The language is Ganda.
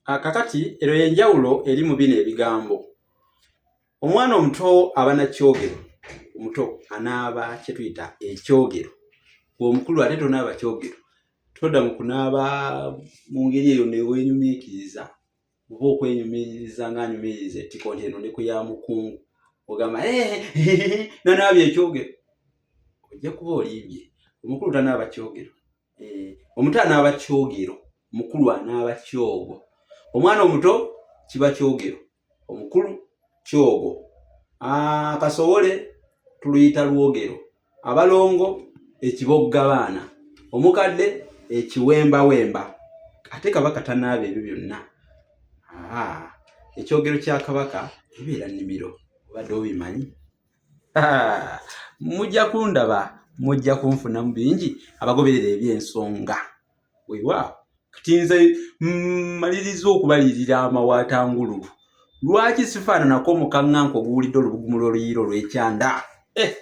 Kakati ero y'enjawulo eri mu bino ebigambo. Omwana omuto aba na kyogero, omuto anaaba kye tuyita ekyogero. Omukulu ate tonaaba kyogero, todda mu kunaaba mu ngeri eyo neweenyumiikiriza oba okwenyumiririza ng'anyumiririza ettiko nti eno ndeku ya mukungu, ogamba nanaabye ekyogero, ojja kuba olimbye. Omukulu tanaaba kyogero. Omuto anaaba kyogero, mukulu anaaba kyogo. Omwana omuto kiba kyogero, omukulu kyogo. Akasowole tuluyita lwogero, abalongo ekiboggabaana, omukadde ekiwembawemba. Ate kabaka tanaaba ebyo byonna. Ekyogero kya kabaka ebeera nnimiro, obadde obimanyi? Mujja kundaba, mujja kunfunamu bingi abagoberera eby'ensonga. Weewaawo, kati nze mmaliriza okubalirira amawaatangululu. Lwaki sifaananako omukaŋŋanka oguwulidde olubugumu lw'oluyiira olw'ekyanda? Eh!